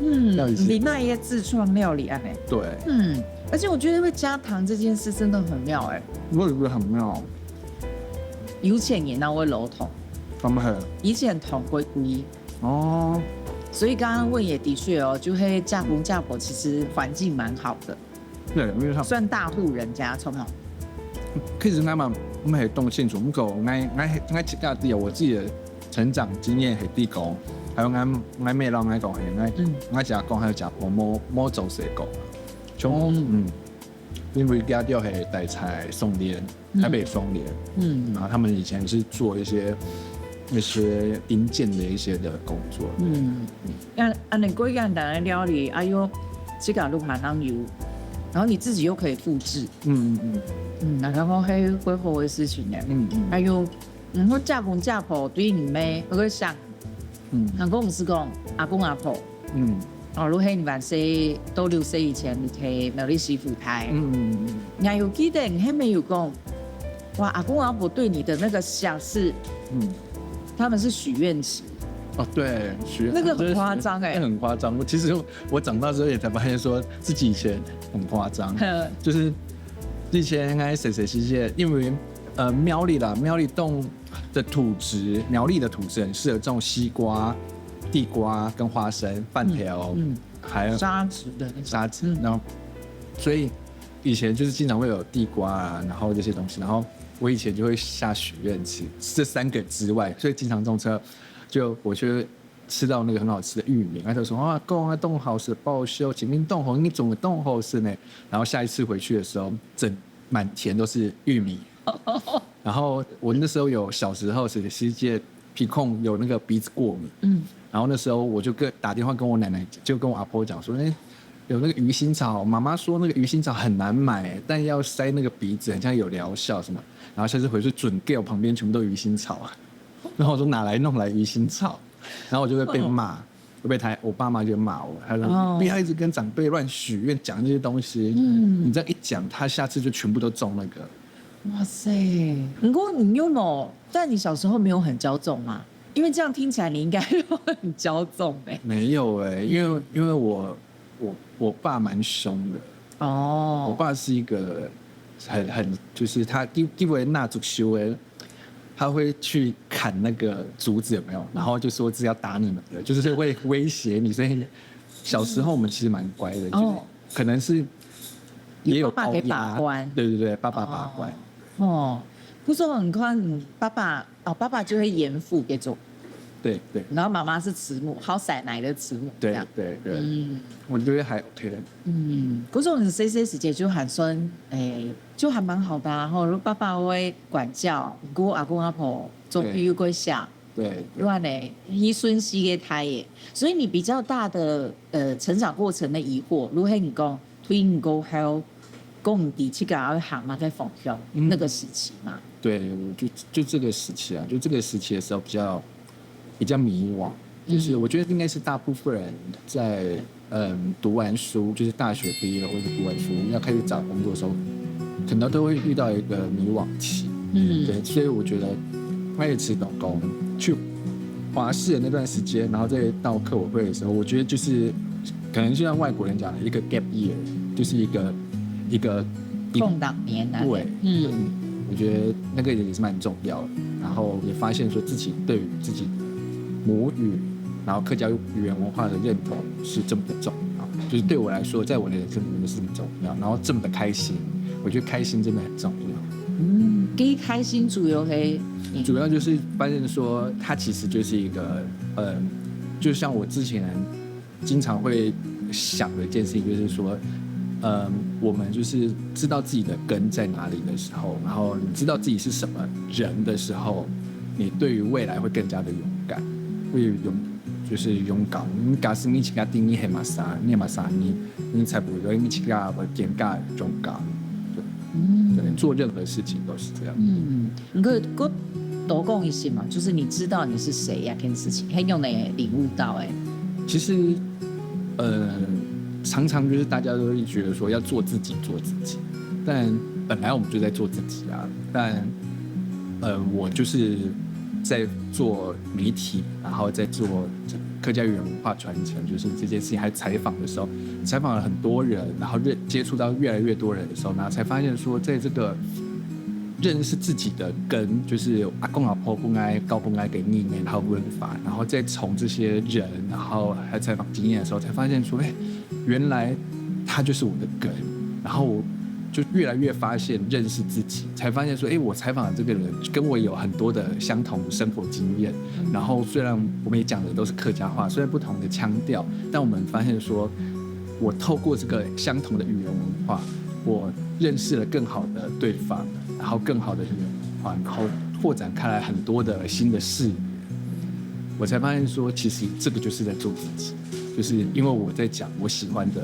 嗯，到底是你那一个自創料理啊呢？對。嗯，而且我覺得會加糖這件事真的很妙哎。我也覺得很妙。有錢人哪會老糖？他們很，以前糖貴貴。哦。所以剛剛問也的確哦，就係家公家婆其實環境蠻好的。對，因為他算大戶人家，從小。其實𠊎嘛，毋係當清楚，毋過𠊎，𠊎，𠊎自家知啊，我自己的成長經驗係知講，還有𠊎，𠊎姆摎𠊎講，係𠊎，嗯。𠊎阿公還有阿婆無，無做細工，從，哦。嗯，因為佢兜係大在雙連，嗯。台北雙連，嗯。然後他們以前是做一些，一些營建的一些的工作。嗯。 恁，恁樣恁簡單个料理，哎喲，自家都還能有，然後你自己又可以複製。嗯，嗯，嗯。嗯，那然後還有幾好个事情呢。嗯，嗯。還有，嗯，𠊎家公家婆對你姆，𠊎會想，嗯。人講毋係講，阿公阿婆。嗯。哦，如果你還細，到六歲以前，你去苗栗西湖待。嗯，嗯，嗯。你還有記得你還沒有講，哇，阿公阿婆對你的那個像是，嗯。他們是許願池。哦，對，許願，那個很誇張欸。那很誇張。我其實我長大之後也才發現說自己以前很誇張。呵。就是以前應該細細時節，因為，呃，苗栗啦，苗栗東的土質，苗栗的土質很適合種西瓜、地瓜跟花生、粄條，嗯，嗯。還有沙質的那種。沙質，嗯。然後所以以前就是經常會有地瓜啊，然後這些東西，然後我以前就會下許願池，這三個之外，所以經常種車，就我就會吃到那個很好吃的玉米，他就說：“啊，講啊，當好食，報銷，前面當好，你種的當好食呢。”然後下一次回去的時候，整，滿田都是玉米。然後我那時候有，小時候是，是一屆鼻孔有那個鼻子過敏，嗯。然後那時候我就跟，打電話跟我奶奶，就跟我阿婆講說：“欸，有那個魚腥草，媽媽說那個魚腥草很難買，但要塞那個鼻子，很像有療效什麼。”然後下次回去準給我旁邊全部都魚腥草啊。然後我說：“哪來弄來魚腥草？”然後我就會被罵，會被他，我爸媽就罵我，他說：“哦。你不要一直跟長輩亂許願，講這些東西。嗯。你這樣一講，他下次就全部都中那個。”哇塞，不過你又沒有，但你小時候沒有很驕縱嘛？因為這樣聽起來你應該又很驕縱欸。沒有欸，因為，因為我，我，我爸蠻兇的。哦。我爸是一個很，很，就是他基，基本那足兇的，他會去砍那個竹子，有沒有？然後就說是要打你們的，就是會威脅你，所以小時候我們其實蠻乖的，就是哦。可能是也有爸爸給把關。高壓。對，對，對，爸爸把關。哦。哦，不過你看，嗯，爸爸，哦，爸爸就會嚴父該種。對，對。然後媽媽是慈母，好奶奶的慈母，對，這樣。對，對。嗯。我覺得還OK的。嗯，不過你細細時節就還算，欸，就還蠻好的啊，吼，爸爸會管教，你姑阿公阿婆做，對。比如講，對。你看呢，一順序个胎耶，所以你比較大的，呃，成長過程的疑惑，如果你講， 退伍過後，講毋知自家愛行麼个方向，嗯。那個時期嘛。對，我就，就這個時期啊，就這個時期的時候比較，比較迷惘，就是我覺得應該是大部分人在，嗯。嗯，讀完書，就是大學畢業或者讀完書要開始找工作的時候，可能都會遇到一個迷惘期。嗯。對，所以我覺得我也是老公去華視的那段時間，然後再到客委會的時候，我覺得就是可能就像外國人講的一個 gap year，就是一個，一個，一個空檔年啊。對，嗯。我覺得那個也是蠻重要的。然後也發現說自己對於自己母語，然後客家語言文化的認同是這麼的重要。就是對我來說，在我的人生裡面是很重要，然後這麼的開心，我覺得開心真的很重要。嗯，第一開心主要係，主要就是發現說，它其實就是一個，嗯，就像我之前經常會想的一件事情，就是說，嗯，我們就是知道自己的根在哪裡的時候，然後你知道自己是什麼人的時候，你對於未來會更加的勇敢，會有勇，就是勇敢。你假使你自家定义係麼儕，你係麼儕人，你才不會因為自家个見解勇敢。對，嗯对，做任何事情都是这样。嗯，你可以多多讲一些嘛，就是你知道你是谁呀、这件事情，很有人领悟到哎、其实，呃，常常就是大家都会觉得说要做自己，做自己，但本来我们就在做自己啊。但，呃，我就是在做媒体，然后在做客家语言文化传承，就是这件事情。还采访的时候，采访了很多人，然后认接触到越来越多人的时候，然后才发现说，在这个认识自己的根，就是阿公阿婆本来教本来个语言，然后文化，然后再从这些人，然后还采访经验的时候，才发现说，哎，原来它就是我的根。然后我就越来越发现认识自己，才发现说，哎，我采访的这个人跟我有很多的相同的生活经验。然后虽然我们也讲的都是客家话，虽然不同的腔调，但我们发现说，我透过这个相同的语言文化，我认识了更好的对方，然后更好的语言文化，然后拓展开来很多的新的视野。我才发现说，其实这个就是在做自己，就是因为我在讲我喜欢的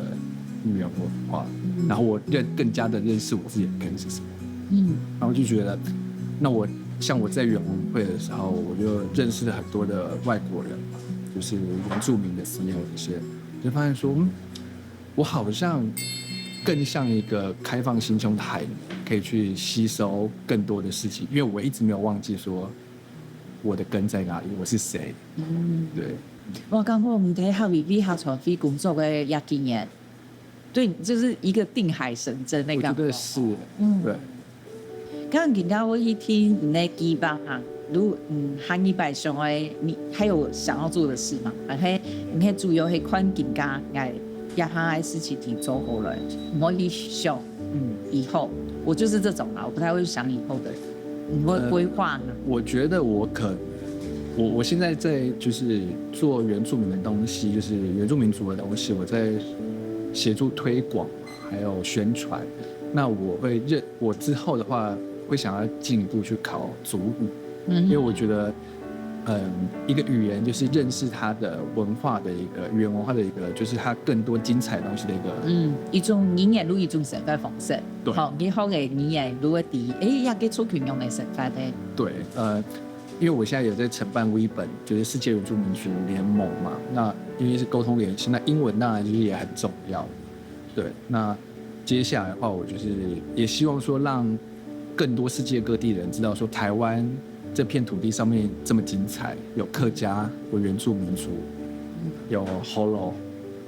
语言文化，然后我认更加的认识我自己的根是什么。嗯然后就觉得，那我像我在原文会的时候，我就认识了很多的外国人嘛，就是原住民的 C E O 这些，就发现说，嗯，我好像更像一个开放心胸的海绵，可以去吸收更多的事情，因为我一直没有忘记说我的根在哪里，我是谁。嗯，对，我感觉你在夏威夷下传飞工作的也经验，对，就是一个定海神针那个感觉。我觉得是，嗯对。刚刚人家我一听你的地方啊，如嗯，下一拜想哎，你还有想要做的事吗？OK，你可以主要去看人家哎，让他的事情你做好了，我一想，嗯，以后我就是这种啊，我不太会想以后的人，你会规划呢？我觉得我可能，我我现在在就是做原住民的东西，就是原住民族的东西，我在协助推广，还有宣传。那我会认我之后的话，会想要进一步去考族语，因为我觉得，嗯，一个语言就是认识它的文化的一个语言文化的一个，就是它更多精彩东西的一个。嗯，一种语言路一种生活方式。对好，你好个语言路个第一，哎，也给出去用的生活的。对，呃，因为我现在有在承办 WeBEN，就是世界原住民族联盟嘛。那因为是沟通联系，那英文当然就是也很重要。对，那接下来的话，我就是也希望说让更多世界各地的人知道说台湾这片土地上面这么精彩，有客家，有原住民族，有 Holo，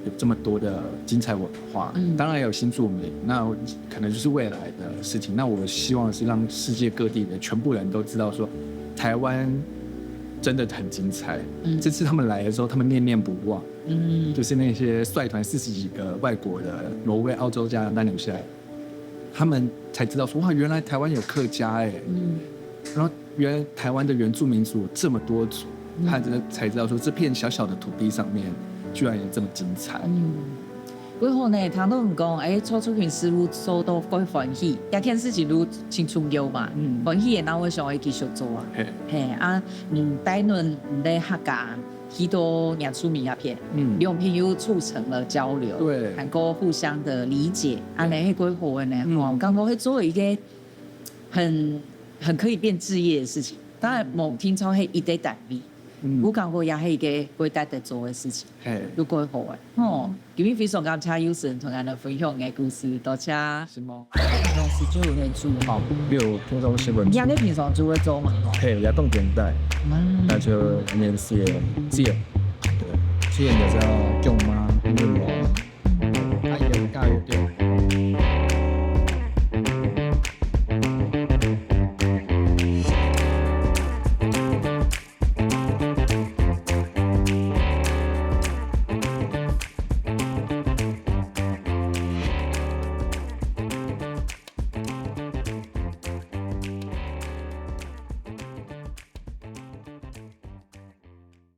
有这么多的精彩文化。当然也有新住民，那可能就是未来的事情。那我希望是让世界各地的全部人都知道说，台湾真的很精彩。这次他们来的时候，他们念念不忘。嗯就是那些率团四十几个外国的挪威、澳洲、加拿大、纽西兰，他们才知道说，哇，原来台湾有客家哎、嗯然后原来台湾的原住民族有这么多族，他真的才知道说这片小小的土地上面居然有这么精彩。嗯。过后呢，听到你讲，哎，做出去事务做到过欢喜，这件事情都真重要嘛。嗯欢喜的，那我想要继续做啊。嘿，嘿啊，嗯，带领你的客家，许多原住民那片，嗯两边又促成了交流，对能够互相的理解，啊，那是过好的呢。嗯哦，刚刚会做一个很很可以变置业的事情，当然，某听说是一个单位，嗯我感觉也是一个会值得做的事情，嘿，又过好的。哦，今天非常感谢有人同俺们分享的故事，多谢。是吗？老师就有点注意。好，有听众新闻你，看你平常就会做嘛？嘿，活动点带，嗯那就面试也自由，对，自由也是要用